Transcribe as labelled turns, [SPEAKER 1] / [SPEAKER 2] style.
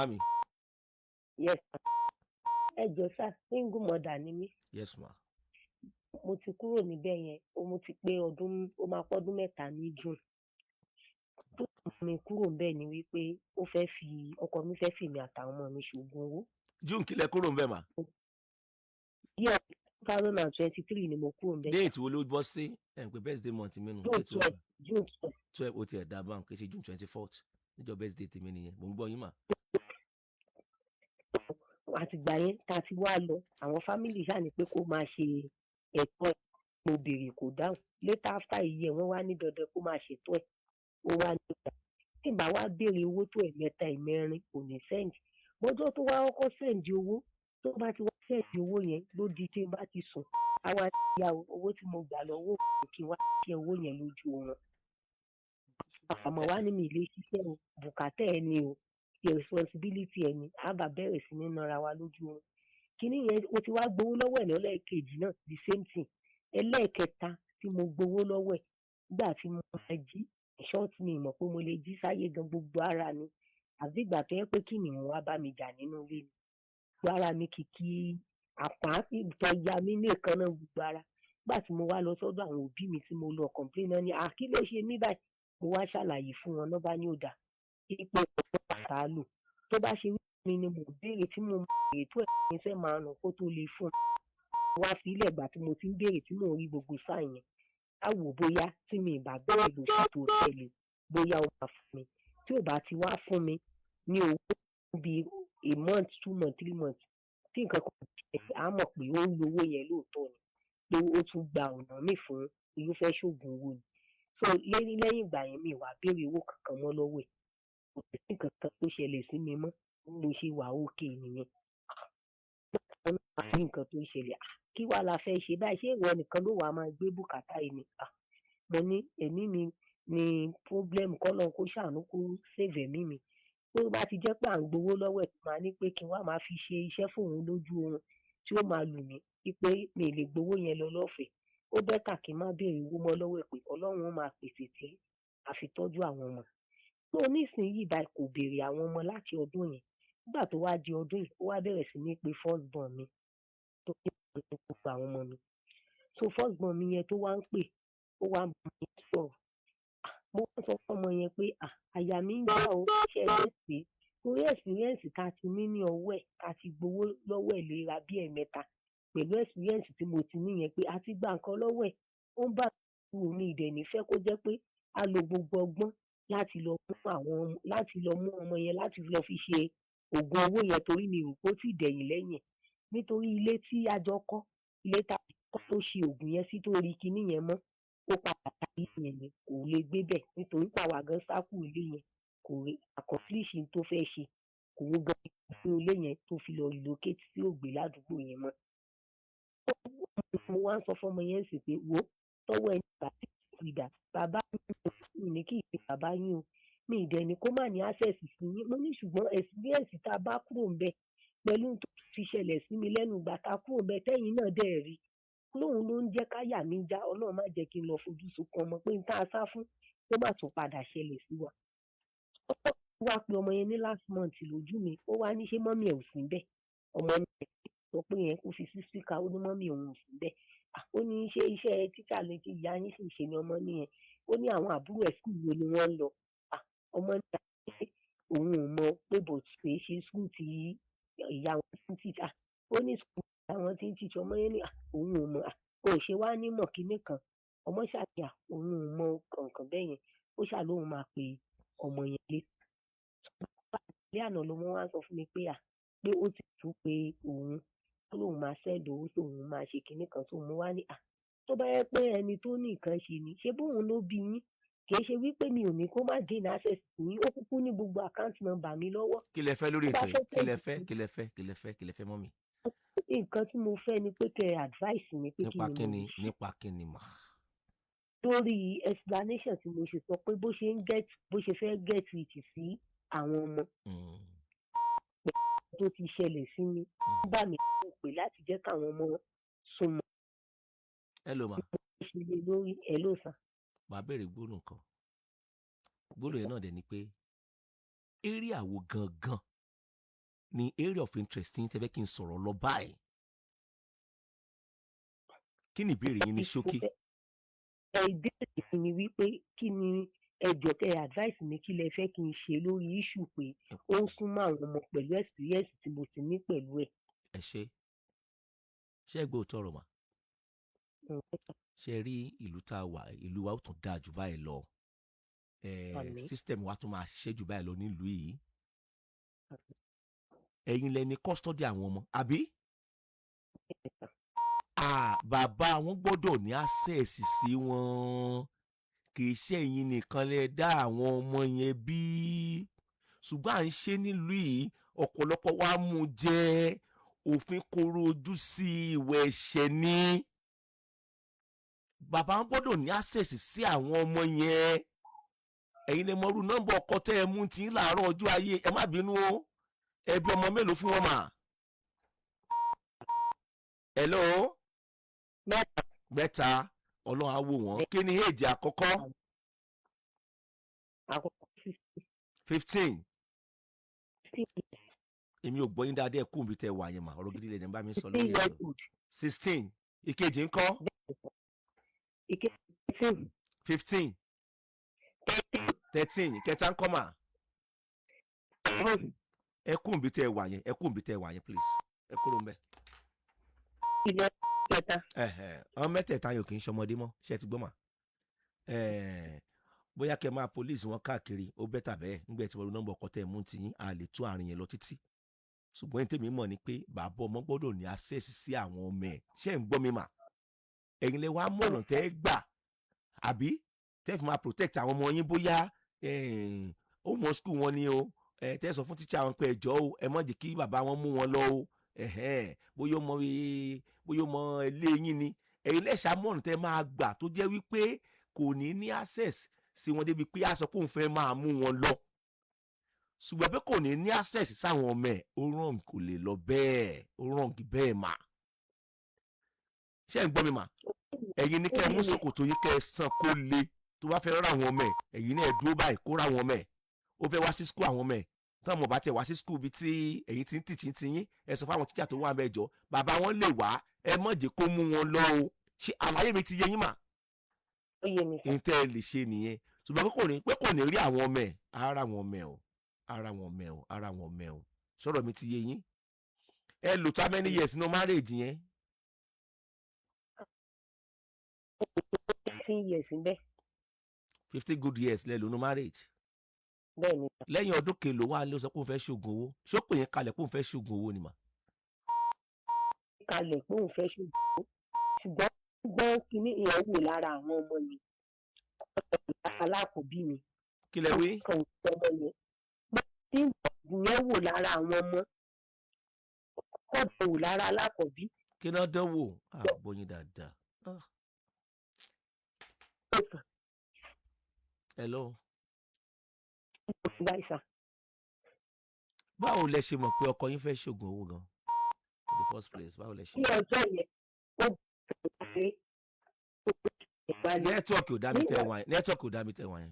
[SPEAKER 1] Màmí.
[SPEAKER 2] Yes sir. Ẹ jọ̀ọ́ sir, single mother ni mí.
[SPEAKER 1] Yes ma.
[SPEAKER 2] Mo ti kúrò níbẹ̀ yẹn, ó mo ti pé ọdún, ó máa pọ́dún 3 ní June. Tó mú mi kúrò níbẹ̀ ni wípé ó fẹ́ fi ọkọ mi, fẹ́ fi èmi àtàwọn ọmọ mi ṣoògùn owó.
[SPEAKER 1] June kílẹ̀ kúrò ń bẹ̀ mà?
[SPEAKER 2] Year 2023 ni mo kúrò níbẹ̀.
[SPEAKER 1] Date wo ló bọ́ sí? Ẹ̀ ń pè birthday month mi nù.
[SPEAKER 2] June
[SPEAKER 1] Date wo?
[SPEAKER 2] 12, June 12.
[SPEAKER 1] 12, ó tiẹ̀ dá báwọn, kì í ṣe June 24th níjọ́ birthday tèmi nìyẹn. Mò ń gbọ́ yín mà.
[SPEAKER 2] Àtìgbà yẹn tá a ti wá lọ, àwọn family ṣáà ní pé kó máa ṣe ẹ̀tọ́ ẹ̀. Mo béèrè, kò dáhùn. Later, after a year, wọ́n wá ní dandan kó máa ṣètò ẹ̀. Ó wá ní ìgbà tí ìgbà wá béèrè owó tó ẹ̀mẹ́ta, ẹ̀mẹrin, kò ní send. Bọ́jọ́ tó wá kọ́kọ́ send owó, tó bá ti wá send owó yẹn ló di tí n bá ti sùn, á wá yá owó tí mo gbà lọ́wọ́ òun, kí n wá ṣe owó yẹn lójú oorun. Àmọ́ wá ní mi lè ṣiṣẹ́ o, bùkátà ẹ ni o, responsibility ẹ ni. Á bá bẹ̀rẹ̀ sí ní nara wa lójú oorun. Kíní yẹn, mo ti wá gbowó lọ́wọ́ ẹ̀ lọ́lẹ́ẹ̀kejì náà, the same thing. Ẹlẹ́ẹ̀kẹta tí mo gbowó lọ́wọ́ ẹ̀, nígbà tí mo máa jí, short, mi mọ̀ pé mo lè jí sáyé gan. Gbogbo ara mi àbí ìgbà tó yẹ pé kìnìún wá bá mi jà nínú ilé ni. Gbogbo ara mi kìkì àpá, ìtọ̀ ya mí ní èékánná, gbogbo ara. Nígbà tí mo wá lọ sọ́dọ̀ àwọn òbí mi, tí mo lọ complain náà ní, "À, kí ló ṣe mí báyìí?" Mo wá ṣàlàyé fún wọn, náà bá ní ó dáa pé tá a lò tó bá ṣe wí mi ni mò ń béèrè, tí mo béèrè tó ẹ̀ fẹ́ máa rùn kó tó lè fún un. Wá sílẹ̀ ìgbà tí mo ti ń béèrè, tí mò ń rí gbogbo sáà yẹn, á wò bóyá tí mi ì bá béèrè lóṣù tó tẹ̀lé, bóyá ó máa fún mi. Tí ò bá ti wá fún mi ní owó bíi a month, 2 months, 3 months, tí nǹkan kan ṣẹlẹ̀, á mọ̀ pé ó ń lo owó yẹn lóòótọ́ ni, pé ó tún gba ọ̀nà míì fún irúfẹ́ ṣoògùn owó ni. So lẹ́yìn ìgbà yẹn, mi ò wá béèrè owó kankan mọ́ lọ́wọ́ ẹ̀. Kò sí nǹkan kan tó ṣẹlẹ̀ sí mi mọ́. Bí mo ṣe wà okay nìyẹn. Ní nǹkan tó ń ṣẹlẹ̀, kí wá la fẹ́ ṣe báyìí? Ṣé ìwọ nìkan ló wàá máa gbé bùkátà yìí ni? Mo ní ẹ̀mí mi ní problem, kọ́lọ́run kó ṣàánú, kó save ẹ̀mí mi. Tó bá ti jẹ́ pé à ń gbowó lọ́wọ́ ẹ̀, máa ní pé kí n wá máa fi ṣe iṣẹ́ fóun lójú oorun tí ó máa lù mí, wípé mi ì lè gbowó yẹn lọ lọ́fẹ̀ẹ́. Ó better kí n má béèrè owó mọ́ lọ́wọ́ ẹ̀, pé Ọlọ́run ó máa pèsè tí a fi tọ́jú àwọn ọmọ. So nísìnyí báyìí, kò béèrè àwọn ọmọ láti ọdún yẹn. Nígbà tó wá di ọdún yìí, ó wá bẹ̀rẹ̀ sí ní pé first born mi tó ní gbogbo àwọn ọmọ mi. So first born mi yẹn tó wá ń pè, ó wá ń bá mi sọ̀rọ̀. Mo wá sọ fún ọmọ yẹn pé, "À, àyà mi ń já o, ṣé ẹ lè pè é?" Torí experience tá a ti ní ní ọwọ́ ẹ̀, tá a ti gbowó lọ́wọ́ ẹ̀ léra bí ẹ̀ẹ̀mẹta, pẹ̀lú experience tí mo ti ní yẹn pé a ti gba nǹkan lọ́wọ́ ẹ̀, ó ń bá mi ìdẹ̀ ní fẹ́ kó jẹ́ pé a lo gbogbo ọgbọ́n láti lọ mú àwọn, láti lọ mú ọmọ yẹn láti lọ fi ṣe oògùn owó yẹn, torí mi ò rò pé ó tí dẹ̀yìn lẹ́yìn ẹ̀. Nítorí ilé tí a jọ kọ́, ilé tá a kọ́ tó ṣe oògùn yẹn sí, tó rí kinní yẹn mọ́, ó padà ta ilé yẹn ni, kò lè gbé bẹ̀ nítorí pé àwa gan sá kúrò ilé yẹn. Kò rí accomplish n tó fẹ́ ṣe, kò wó gan nínú ilé yẹn tó fi lọ relocate, tí ò gbé ládùúgbò yẹn mọ́. Mo wá ń sọ fún ọmọ yẹn sì pé, "Wò ó, tọ́wọ́ ẹni bá ti ìdá bàbá mi ní kí ìpè bàbá yín o, mi ì dẹ̀ ní kó má ní access sí yín." Mo ní ṣùgbọ́n experience tá a bá kúrò ńbẹ̀ pẹ̀lú tó fi ṣẹlẹ̀ sí mi lẹ́nu ìgbà tá a kúrò ńbẹ̀, tẹ́yìn náà dẹ̀ rí lóun, ló ń jẹ́ káyà mi já. Ọlọ́run má jẹ́ kí n lọ fojú sunkún ọmọ pé n tá a sá fún kó má tún padà ṣẹlẹ̀ sí wa. Ó wá pe ọmọ yẹn ní last month lójú mi, ó wá ní, "Ṣé mummy ẹ̀ ò sí ńbẹ̀?" Ọmọ yẹn sọ pé yẹn kó fi sí speaker, ó ní mummy òun ò sí ńbẹ̀. Ó ní, "Ṣé iṣẹ́ tíṣà lè ti ìyá yín sì ṣe ni?" Ọmọ nìyẹn. Ó ní, "Àwọn àbúrò ẹ̀, school wo ni wọ́n ń lọ?" Ọmọ ní òun ò mọ̀ pé, but kì í ṣe school tí ìyá wọn ti ń teach. Ó ní school àwọn tí ń teach. Ọmọ yẹn ní òun ò mọ̀. Ó ṣe wá ní mọ̀ kinní kan. Ọmọ ṣàní òun ò mọ̀ kankan bẹ́ẹ̀ yẹn. Ó ṣà lóun máa pe ọmọ yẹn lé. Ní àná lọmọ wá sọ fún mi pé à, pé ó ti tún pé òun, ó lóun máa send owó sóun, máa ṣe kinní kan sóun. Mo wá ní, "À, tó bá jẹ́ pé ẹni tó ní nǹkan ṣe ni, ṣé bóun ló bí yín? Kì í ṣe wípé mi ò ní kó má gain access sí yín. Ó kúkú ní gbogbo account number mi lọ́wọ́."
[SPEAKER 1] Kí lẹ fẹ́ lórí
[SPEAKER 2] Tó bá
[SPEAKER 1] ètò yìí?
[SPEAKER 2] fẹ́
[SPEAKER 1] Kí lẹ
[SPEAKER 2] send
[SPEAKER 1] fẹ́? Kí lẹ fẹ́? Kí lẹ fẹ́? Kí lẹ fẹ́, mummy?
[SPEAKER 2] Nǹkan tí mo fẹ́ ni pé kẹ́ ẹ advice mi pé kí
[SPEAKER 1] Nípa
[SPEAKER 2] ni mo
[SPEAKER 1] kíni?
[SPEAKER 2] lè ṣe.
[SPEAKER 1] Nípa kíni mà?
[SPEAKER 2] Lórí explanation tí mo ṣe sọ pé bó ṣe ń get, bó ṣe fẹ́ get it sí àwọn ọmọ tó ti ṣẹlẹ̀ sí mi, ó bà mí lérò pé láti jẹ́ káwọn ọmọ súnmọ́
[SPEAKER 1] Hello ma.
[SPEAKER 2] ṣe lé lórí ẹ̀ ló sàn.
[SPEAKER 1] Màá bẹ̀rẹ̀ gbólóhùn kan. Gbólóhùn yẹn náà dẹ̀ ni pé area wo gangan Ni area of interest yín tẹ́ fẹ́ kí n sọ̀rọ̀ lọ báyìí? Kí ni ìbéèrè yín ní ṣókí?
[SPEAKER 2] Ẹ ìbéèrè mi ni wípé, kí ni ẹ jọ̀ọ́ kẹ́ ẹ advice mi, kí lẹ fẹ́ kí n ṣe lórí issue pé ó ń súnmọ́ àwọn ọmọ pẹ̀lú experience tí mo ti ní pẹ̀lú ẹ̀.
[SPEAKER 1] Ẹ ṣe. Ṣé ẹ gbọ́ òótọ́ ọ̀rọ̀ mà? Ṣe rí ìlú tá a wà, ìlú wa ó tún dáa jù báyìí lọ.
[SPEAKER 2] Àmín.
[SPEAKER 1] System wa tún máa ṣiṣẹ́ jù báyìí lọ nílùú yìí. Ẹ̀yin lẹ ní custody àwọn ọmọ, àbí? Ah, bàbá wọn gbọ́dọ̀ ní access sí wọn. Kì í ṣe ẹ̀yin nìkan lẹ dá àwọn ọmọ yẹn bí, ṣùgbọ́n à ń ṣe nílùú yìí, ọ̀pọ̀lọpọ̀ wa mú jẹ òfin koro ojú sí ìwẹ̀ ẹ̀ṣẹ̀ ní. Bàbá wọn gbọ́dọ̀ ní access sí àwọn ọmọ yẹn. Ẹ̀yin lè mọrú nọ́mbà ọkọ tẹ́ ẹ mú tí ń láàárọ̀ ọjọ́ ayé. Ẹ má bínú o, ẹ bí ọmọ mélòó fún wọn mà? Hello?
[SPEAKER 2] Mẹ́ta.
[SPEAKER 1] Mẹ́ta. Ọlọ́run á wò wọ́n. Kí ni èjì àkọ́kọ́?
[SPEAKER 2] Àkọ́kọ́
[SPEAKER 1] 15.
[SPEAKER 2] 16.
[SPEAKER 1] Èmi ò gbọ́ yín dáadáa. Ẹ kú mi tẹ́ wà yẹn mà. Ọ̀rọ̀ gidi lè ní bá mi sọ
[SPEAKER 2] 16
[SPEAKER 1] lórí
[SPEAKER 2] years
[SPEAKER 1] ẹ̀rọ.
[SPEAKER 2] old.
[SPEAKER 1] 16. Ìkejì ńkọ́?
[SPEAKER 2] Ìkejì 15.
[SPEAKER 1] 15.
[SPEAKER 2] 13.
[SPEAKER 1] 13. Ìkẹta ńkọ́ mà?
[SPEAKER 2] 7.
[SPEAKER 1] Ẹ kú mi tẹ́ wà yẹn, ẹ kú mi tẹ́ wà yẹn, please, ẹ kúrò ń bẹ̀.
[SPEAKER 2] Ilẹ̀ kẹta.
[SPEAKER 1] Ẹ̀hẹ̀n, àwọn mẹ́tẹ̀ẹ̀ta yóò kì í ṣọmọdé mọ́. Ṣé ẹ ti gbọ́ mà? Bóyá kẹ́ máa police wọn káàkiri, ó better bẹ́ẹ̀. Nígbà tí wọ́n lu nọ́mbà ọkọ tẹ́ ẹ mú ti yín, a lè tú àárín yẹn lọ títí, ṣùgbọ́n tèmi mọ̀ ni pé bàbá ọmọ gbọ́dọ̀ ní access sí àwọn ọmọ ẹ̀. Ṣé ń gbọ́ mi mà? Ẹ̀yin lẹ wá mọ̀nà tẹ́ ẹ gbà, àbí tẹ́ fi máa protect àwọn ọmọ yín. Bóyá ó mọ school wọn ni o, tẹ́ sọ fún tíṣà wọn pé ẹ jọ̀ọ́ o, ẹ má jẹ́ kí bàbá wọn mú wọn lọ o. Bóyá ó mọ ilé yín ni, ẹ̀yin lẹ́sà mọ̀nà tẹ́ máa gbà tó jẹ́ wípé kò ní ní access sí wọn débi pé a sọ pé òun fẹ́ máa mú wọn lọ. Ṣùgbọ́n pé kò ní ní access sáwọn ọmọ ẹ̀, ó wrong, kò lè lọ bẹ́ẹ̀, ó wrong bẹ́ẹ̀ mà. Ṣé ẹ̀ ń gbọ́ mi mà? Ẹ̀yin ní kẹ́ ẹ mú ṣòkòtò yín, kẹ́ ẹ san kó le. Tó bá fẹ́ rà àwọn ọmọ ẹ̀, ẹ̀yin náà ẹ dúró báyìí kó rà àwọn ọmọ ẹ̀. Ó fẹ́ wá sí school àwọn ọmọ ẹ̀, tán ọmọ bá tiẹ̀ wá sí school bíi tí ẹ̀yin ti ń tìchí ti yín, ẹ sọ fáwọn tíjà tó wà bẹ́ẹ̀, jọ bàbá wọn lè wá, ẹ má jẹ́ kó mú wọn lọ o. Ṣé àlàyé mi ti yé yín mà?
[SPEAKER 2] Ó yé mi sà.
[SPEAKER 1] N tẹ́ ẹ lè ṣe nìyẹn, ṣùgbọ́n pé kò ní rí àwọn ọmọ ẹ̀, ara àwọn ọmọ ẹ̀ o, ara àwọn ọmọ ẹ̀ o, ara àwọn ọmọ ẹ̀ o. Sọ̀rọ̀ mi ti yé yín? Ẹ lò tó how many years nínú marriage yẹn?
[SPEAKER 2] 15 years ń bẹ́.
[SPEAKER 1] 50 good years lẹ lò nínú marriage?
[SPEAKER 2] Bẹ́ẹ̀ ni sà.
[SPEAKER 1] Lẹ́yìn ọdún kelòó wà ló sọ pé òun fẹ́ ṣoògùn owó? Ṣó pè yín kalẹ̀ pé òun fẹ́ ṣoògùn owó ni mà?
[SPEAKER 2] Kalẹ̀ pé òun fẹ́ ṣoògùn owó, ṣùgbọ́n gbọ́n kínní ìyẹn wò lára àwọn ọmọ mi, alákòóbí mi.
[SPEAKER 1] Kí lẹ wí?
[SPEAKER 2] Kan ò sí ọmọ yẹn mo ti ń ìyẹn wò lára àwọn ọmọ, kọ́ wò lára alákọ̀ọ́bí.
[SPEAKER 1] Kí náà dánwò? Àgbọ̀ yín dáadáa. Ah. Hello?
[SPEAKER 2] Báyìí sà.
[SPEAKER 1] Báwo lẹ ṣe mọ̀ pé ọkọ yín fẹ́ ṣoògùn owó gan in the first place? Báwo lẹ ṣe
[SPEAKER 2] Ní ọjọ́ yẹn, ó bẹ̀rẹ̀ pé ó bẹ̀rẹ̀.
[SPEAKER 1] Network ò dá mi tẹ̀ wáyé, network ò dá mi tẹ̀ wáyé.